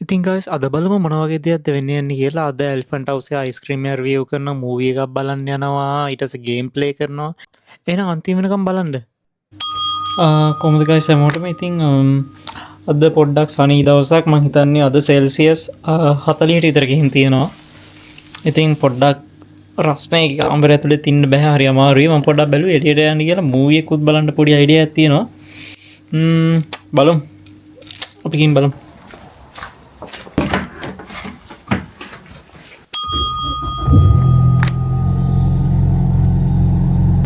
ඉතින් ගයිස් අද බලමු මොන වගේ දෙයක්ද වෙන්න යන්නේ කියලා. අද එලිෆන්ට් හවුස් එකේ අයිස්ක්‍රීම් එක රිවිව් කරනවා, මූවි එකක් බලන්න යනවා, ඊට පස්සේ ගේම් ප්ලේ කරනවා. එහෙනම් අන්තිම වෙනකම් බලන්න. කොහොමද ගයිස් හැමෝටම? ඉතින් අද පොඩ්ඩක් සනී දවසක්. මං හිතන්නේ අද සෙල්සියස් 40ට විතර ගිහින් තියෙනවා. ඉතින් පොඩ්ඩක් රස්නේ කාමරය ඇතුලේ ඉන්න බෑ, හරි අමාරුයි. මං පොඩ්ඩක් බැලුවේ එළියට යන්න කියලා. මූවි එකකුත් බලන්න පොඩි අයිඩියා එකක් තියෙනවා. බලමු. අපි ගිහින් බලමු.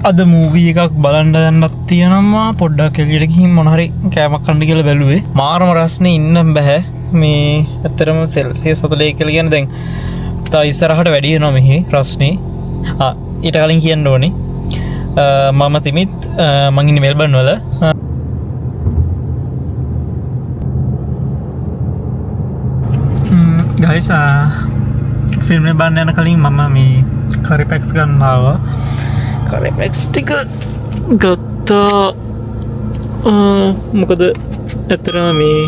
අද මූවි එකක් බලන්න යන්නත් තියෙනවා. පොඩ්ඩක් එළියට ගිහින් මොන හරි කෑමක් කන්න කියලා බැලුවේ. මාරම රස්නේ ඉන්න බෑ. මේ ඇත්තටම සෙල්සියස් 40 කියලා කියන්නේ දැන් තව ඉස්සරහට වැඩි වෙනවා මෙහි රස්නේ. ඊට කලින් කියන්න ඕනේ. මම තිමිත්, මං ඉන්නේ මෙල්බන් වල. ගයිස්, ෆිල්ම් එක බලන්න යන කලින් මම මේ කරි පැක්ස් ගන්න ආවා. කරි පැක්ස් ටික ගත්තා. මොකද ඇත්තටම මේ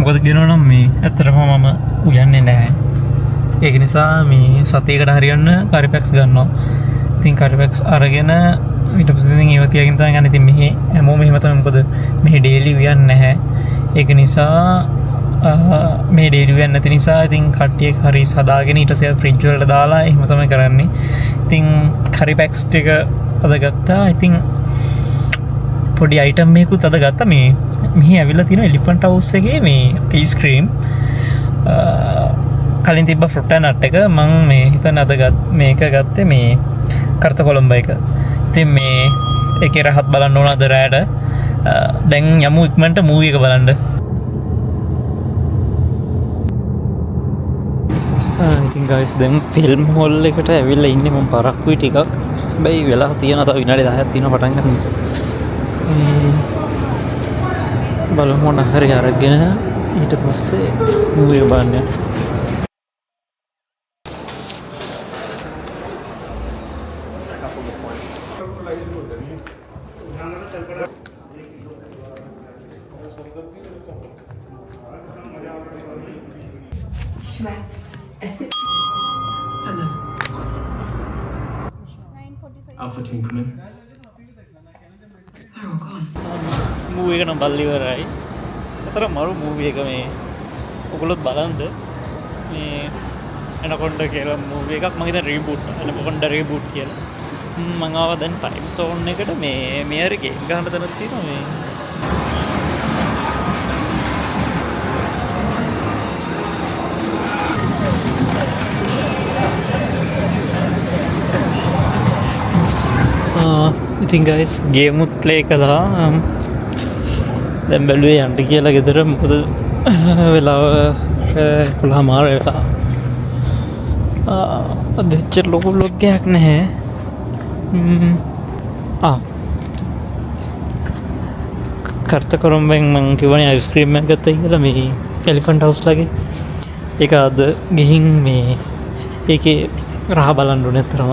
මොකද කියනවා නම් මේ ඇත්තටම මම උයන්නේ නැහැ. ඒක නිසා මේ සතියකට හරියන්න කරි පැක්ස් ගන්නවා. ඉතින් කරි පැක්ස් අරගෙන ඊට පස්සේ ඉතින් ඒව තියාගෙන තමයි යන්නේ. ඉතින් මෙහි හැමෝම එහෙම තමයි. මොකද මෙහි ඩේලි උයන්නේ නැහැ. ඒක නිසා මේ ඩේලි උයන්නේ නැති නිසා ඉතින් කට්ටිය කරි හදාගෙන ඊට පස්සේ ෆ්‍රිජ් වලට දාලා එහෙම තමයි කරන්නේ. ඉතින් කරි පැක්ස් ටික අද ගත්තා. ඉතින් පොඩි අයිටම් එකකුත් අද ගත්තා. මේ මෙහි ඇවිල්ලා තියෙන එලිෆන්ට් හවුස් එකේ මේ අයිස්ක්‍රීම්, කලින් තිබ්බ ෆෘට් ඇන්ඩ් නට් එක මං මේ හිතන්නේ අද මේක ගත්තේ මේ කරත කොළඹ එක. ඉතින් මේ ඒකේ රහත් බලන්න ඕන අද රෑට. දැන් යමු ඉක්මනට මූවි එක බලන්න. ඉතින් ගයිස් දැන් ෆිල්ම් හෝල් එකට ඇවිල්ලා ඉන්නේ. මං පරක්කුයි ටිකක්. හැබැයි වෙලා තියෙනවා තව විනාඩි 10ක් තියෙනවා පටන් ගන්න. බලමු මොන හරි අරගෙන ඊට පස්සේ මූවි එක බලන්න යන්න. Send them. Alpha team, come in. They're all gone. Movie එක නම් බලලා ඉවරයි. අතර මරු මූවි එක මේ ඔයගොල්ලොත් බලන්න. මේ ඇනකොන්ඩා කියලා මූවි එකක් මං හිතන්නේ රීබූට්, ඇනකොන්ඩා රීබූට් කියලා. මං ආවා දැන් ටයිම් සෝන් එකට. මේ හරි ගේම් ගහන්න තැනක් තියෙනවා මේ. ඉතින් ගයිස් ගේමුත් ප්ලේ කළා. දැන් බැලුවේ යන්න කියලා ගෙදර. මොකද වෙලාව එකොළහමාර වෙලා. අද එච්චර ලොකු ව්ලොග් එකක් නැහැ. කරත කොරම්බෙන් මං කිව්වනේ අයිස්ක්‍රීම් එකක් ගත්තා කියලා මේ එලිෆන්ට් හවුස් ලගේ. ඒක අද ගිහින් මේ ඒකේ රහ බලන්න ඕනේ අතරම.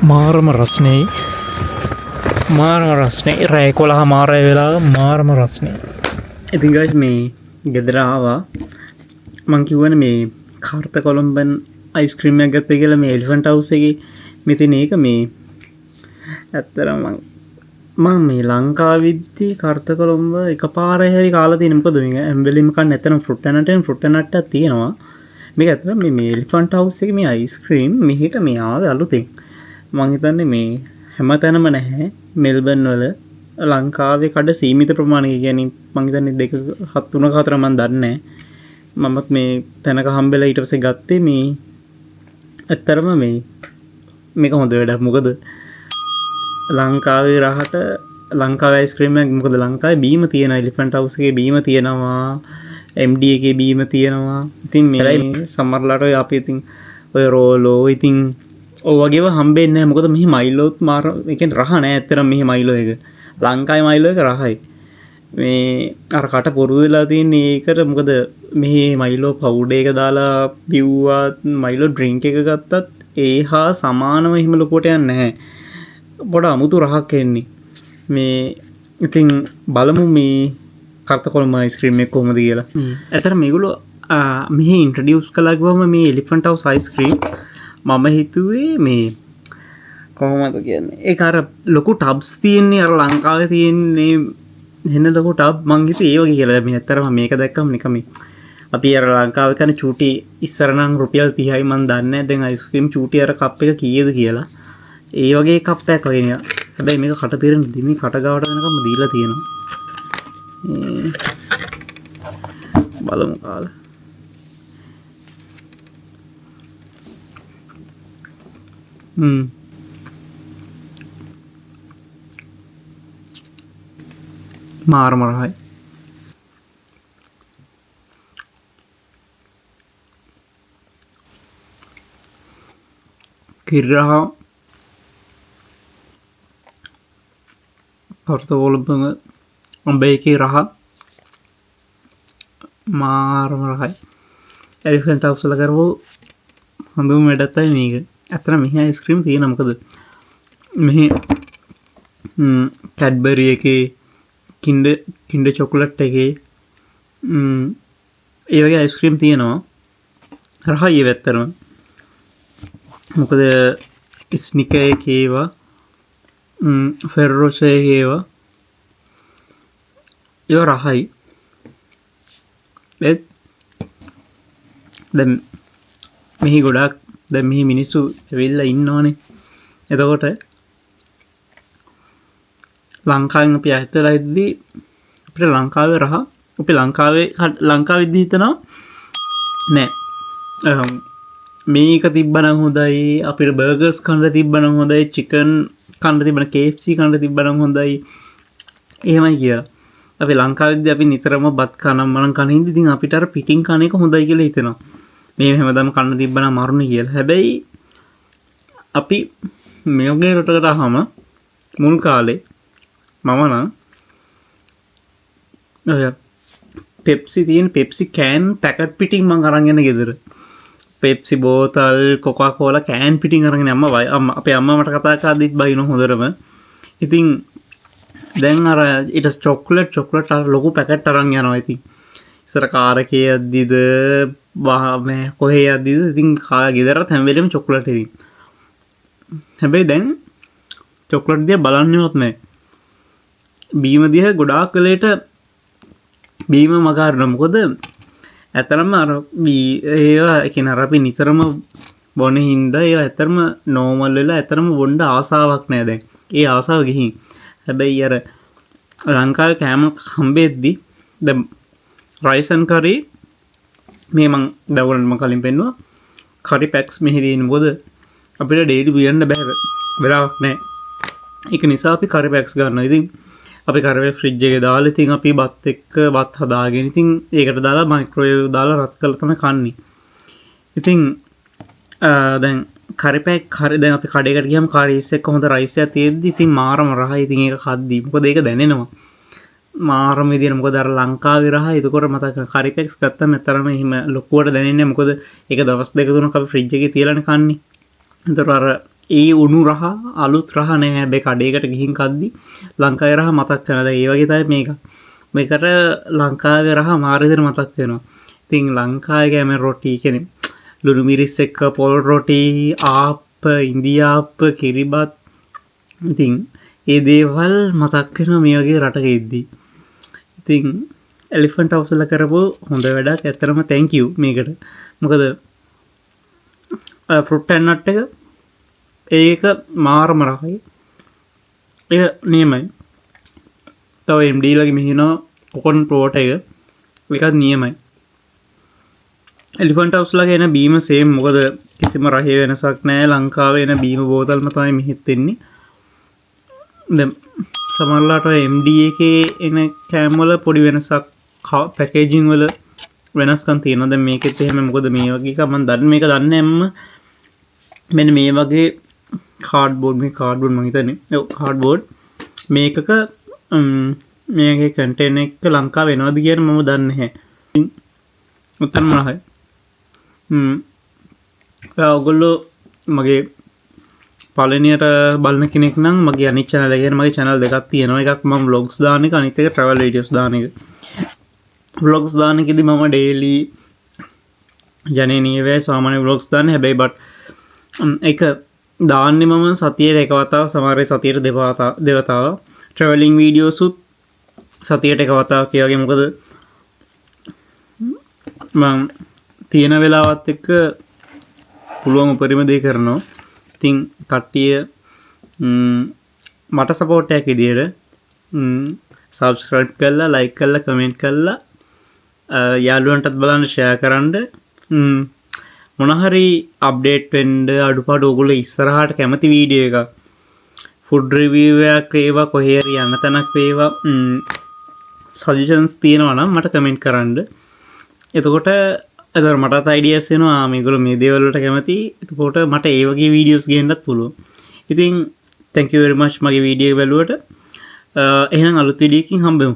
මාරම රස්නේ, මාරම රස්නේ. රෑ එකොළහ මාරය වෙලාව මාරම රස්නේ. ඉතින් ගයිස් මේ ගෙදර ආවා. මං කිව්වනේ මේ කාර්ත කොළඹෙන් අයිස්ක්‍රීම් එකක් ගත්තා කියලා මේ එලිෆන්ට් හවුස් එකේ. මෙතන ඒක මේ ඇත්තටම මං මේ ලංකාවෙද්දී කාර්ත කොළඹ එකපාරයි හරි කාලා තියෙන්නේ. මොකද මේ හැම වෙලෙම කන්නේ ඇත්තටම ෆෘට් ඇන්ඩ් නට් එකෙන් ෆෘට් ඇන්ඩ් නට් එකක් තියෙනවා. මේක ඇත්තටම මේ එලිෆන්ට් හවුස් එකේ මේ අයිස්ක්‍රීම් මෙහෙට මේ ආවේ අලුතෙන්. මං හිතන්නේ මේ හැම තැනම නැහැ මෙල්බන් වල. ලංකාවේ කඩ සීමිත ප්‍රමාණයක. මං හිතන්නේ දෙක හත් තුනක හතර මං දන්නේ නැහැ. මමත් මේ තැනක හම්බෙලා ඊට පස්සේ ගත්තේ මේ ඇත්තටම මේක හොඳ වැඩක්. මොකද ලංකාවේ රහට ලංකාවේ අයිස්ක්‍රීම් එක, මොකද ලංකාවේ බීම තියෙනවා, එලිෆන්ට් හවුස් එකේ බීම තියෙනවා, MD එකේ බීම තියෙනවා. ඉතින් මේ සමහරලාට ඔය අපි ඉතින් ඔය රෝලෝ ඉතින් ඔය වගේව හම්බෙන්නේ නැහැ. මොකද මෙහි මයිලෝත් මාර, ඒ කියන්නේ රහ නෑ ඇත්තටම මෙහි මයිලෝ එක. ලංකාවේ මයිලෝ එක රහයි. මේ අර කට පුරුදු වෙලා තියෙන ඒකට. මොකද මෙහි මයිලෝ පවුඩර් එක දාලා බිව්වත් මයිලෝ ඩ්‍රින්ක් එක ගත්තත් ඒ හා සමානව එහෙම ලොකුවට යන්නේ නැහැ. පොඩ අමුතු රහක් එන්නේ. මේ ඉතින් බලමු මේ කරතකොළඹ අයිස්ක්‍රීම් එක කොහොමද කියලා. ඇත්තට මේගොල්ලෝ මෙහි ඉන්ට්‍රොඩියුස් කළා කිව්වම මේ එලිෆන්ට් හවුස් අයිස්ක්‍රීම් මම හිතුවේ මේ කොහොමද කියන්නේ, ඒක අර ලොකු ටබ්ස් තියෙන්නේ අර ලංකාවේ තියෙන්නේ එන ලොකු ටබ් මං හිතුවේ ඒ වගේ කියලා. මේ ඇත්තටම මේක දැක්කම නිකන් මේ අපි අර ලංකාවේ කන චූටි ඉස්සර නම් රුපියල් 30යි මං දන්නේ නැහැ දැන් අයිස්ක්‍රීම් චූටි අර කප් එක කීයද කියලා. ඒ වගේ කප් එකක් වගේ නිකන්. හැබැයි මේක කට පිරෙන දිමි කට ගාවට වෙනකම්ම දීලා තියෙනවා. මේ බලමු කාලා. මාරම රහයි. කිරි රහ කරතකොළඹ අඹ එකේ රහ මාරම රහයි. එලිෆන්ට් හවුස් වල කරපු හොඳම වැඩක් තමයි මේක. ඇත්තටම මෙහි අයිස්ක්‍රීම් තියෙනවා. මොකද මෙහි කැඩ්බරි එකේ කින්ඩර් චොකලට් එකේ ඒ වගේ අයිස්ක්‍රීම් තියෙනවා. රහයි ඒ ඇත්තටම. මොකද ස්නිකර් එකේ ඒවා, ෆෙරරෝස් එකේ ඒවා, ඒවා රහයි. ඒත් දැන් මෙහි ගොඩාක් දැන් මෙහි මිනිස්සු ඇවිල්ලා ඉන්නවනේ. එතකොට ලංකාවෙන් අපි ඈත් වෙලා ඉද්දි අපිට ලංකාවේ රහ අපි ලංකාවෙද්දි හිතනවා නෑ මේක තිබ්බනම් හොඳයි, අපිට බර්ගර්ස් කන්න තිබ්බනම් හොඳයි, චිකන් කන්න තිබ්බනම්, KFC කන්න තිබ්බනම් හොඳයි එහෙමයි කියලා. අපි ලංකාවෙද්දි අපි නිතරම බත් කන මනම් කන හින්දා ඉතින් අපිට අර පිටින් කන එක හොඳයි කියලා හිතෙනවා. මේ හැමදාම කන්න තිබ්බනම් මරුනේ කියලා. හැබැයි අපි මේ වගේ රටකට ආවම මුල් කාලේ මම නම් ඔය පෙප්සි තියෙන පෙප්සි can packet පිටින් මං අරන් යන ගෙදර. පෙප්සි බෝතල් කොකා කෝලා can පිටින් අරන් යන අම්මා අපේ අම්මා මට කතා කරද්දිත් බයින හොඳටම. ඉතින් දැන් අර ඊට චොක්ලට් අර ලොකු පැකට් අරන් යනවා. ඉතින් ඉස්සර කාර් එකේ යද්දිද මේ කොහේ යද්දිද ඉතින් ගෙදරත් හැම වෙලේම චොක්ලට් ඉතින්. හැබැයි දැන් චොක්ලට් දිහා බලන්නේවත් නෑ. බීම දිහා ගොඩාක් වෙලේට බීම මග අරිනවා. මොකද ඇත්තටම අර ඒවා ඒ කියන්නේ අර අපි නිතරම බොන හින්දා ඒවා ඇත්තටම නෝමල් වෙලා ඇත්තටම බොන්න ආසාවක් නෑ දැන්. ඒ ආසාව ගිහින්. හැබැයි අර ලංකාවේ කෑම හම්බෙද්දි දැන් රයිස් ඇන්ඩ් කරි මේ මං දැන් ඔයාලට මං කලින් පෙන්නුවා කරි පැක්ස් මෙහි තියෙන. මොකද අපිට ඩේලි උයන්න බෑ වෙලාවක් නෑ. ඒක නිසා අපි කරි පැක්ස් ගන්නවා. ඉතින් අපි කරි පැක් ෆ්‍රිජ් එකේ දාලා ඉතින් අපි බත් එක්ක බත් හදාගෙන ඉතින් ඒකට දාලා මයික්‍රෝවේව් දාලා රත් කරලා තමයි කන්නේ. ඉතින් දැන් කරි පැක් කරි දැන් අපි කඩේකට ගියාම කරීස් එක්ක හොඳ රයිස් එකක් තියෙද්දි ඉතින් මාරම රහයි. ඉතින් ඒක කද්දි මොකද ඒක දැනෙනවා මාරම විදියට. මොකද අර ලංකාවේ රහ එතකොට මතක කරගන්න. කරි පැක්ස් ගත්තම ඇත්තටම එහෙම ලොකුවට දැනෙන්නේ නැහැ. මොකද ඒක දවස් දෙක තුනක් අපි ෆ්‍රිජ් එකේ තියලානේ කන්නේ. එතකොට අර ඒ උණු රහ අලුත් රහ නෑ. හැබැයි කඩේකට ගිහින් කද්දි ලංකාවේ රහ මතක් වෙනවා. දැන් ඒ වගේ තමයි මේක. මේකට ලංකාවේ රහ මාර විදියට මතක් වෙනවා. ඉතින් ලංකාවේ කෑම රොටි කියන්නේ ලුණු මිරිස් එක්ක පොල් රොටි, ආප්ප, ඉන්දියාප්ප, කිරිබත්. ඉතින් ඒ දේවල් මතක් වෙනවා මේ වගේ රටක ඉද්දි. ඉතින් එලිෆන්ට් හවුස් වල කරපු හොඳ වැඩක්. ඇත්තටම thank you මේකට. මොකද ෆෘට් ඇන්ඩ් නට් එක ඒක මාරම රහයි. ඒක නියමයි. තව MD ලගේ මෙහි එනවා කොකොනට් වෝටර් එක. ඒකත් නියමයි. එලිෆන්ට් හවුස් ලගේ එන බීම සේම්. මොකද කිසිම රහේ වෙනසක් නෑ. ලංකාවේ එන බීම බෝතල්ම තමයි මෙහෙත් එන්නේ. දැන් සමහරලාට ඔය MD එකේ එන කෑම වල පොඩි වෙනසක් පැකේජින් වල වෙනස්කම් තියෙනවා. දැන් මේකෙත් එහෙම. මොකද මේ වගේ එකක් මං දන්නේ මේක දන්නේ නැම්ම මෙන්න මේ වගේ කාඩ්බෝඩ්, මේ කාඩ්බෝඩ් මං හිතන්නේ. ඔව් කාඩ්බෝඩ් මේකක මේකේ කන්ටේනර් එක ලංකාවේ එනවද කියන මම දන්නේ නැහැ. ඉතින් උත්තර මොනවද? ඔයගොල්ලෝ මගේ පළවෙනියට බලන කෙනෙක් නම්, මගේ අනිත් channel එක කියන්නේ, මගේ channel දෙකක් තියෙනවා. එකක් මම vlogs දාන එක, අනිත් එක travel videos දාන එක. Vlogs දාන එකේදී මම daily යන්නේ නියවේ සාමාන්‍ය vlogs දාන්නේ. හැබැයි බට් ඒක දාන්නේ මම සතියට එක වතාව, සමහර වෙලාවට සතියට දෙවතාව. ට්‍රැවලින් වීඩියෝස් උත් සතියට එක වතාවක් ඒ වගේ. මොකද මං තියෙන වෙලාවත් එක්ක පුළුවන් උපරිම දේ කරනවා. ඉතින් කට්ටිය මට සපෝට් එකක් විදියට සබ්ස්ක්‍රයිබ් කරලා, ලයික් කරලා, කමෙන්ට් කරලා, යාළුවන්ටත් බලන්න ෂෙයා කරන්න, මොන හරි අප්ඩේට් වෙන්න අඩුපාඩු, ඔයගොල්ලෝ ඉස්සරහට කැමති වීඩියෝ එකක්, ෆුඩ් රිවිව් එකක් වේවා, කොහේ හරි යන්න තැනක් වේවා, සජෙෂන්ස් තියෙනවා නම් මට කමෙන්ට් කරන්න. එතකොට එතකොට මටත් අයිඩියාස් එනවා, මේගොල්ලෝ මේ දේවල් වලට කැමති. එතකොට මට ඒ වගේ වීඩියෝස් ගේන්නත් පුළුවන්. ඉතින් thank you very much මගේ වීඩියෝ එක බැලුවට. එහෙනම් අලුත් වීඩියෝ එකකින් හම්බෙමු.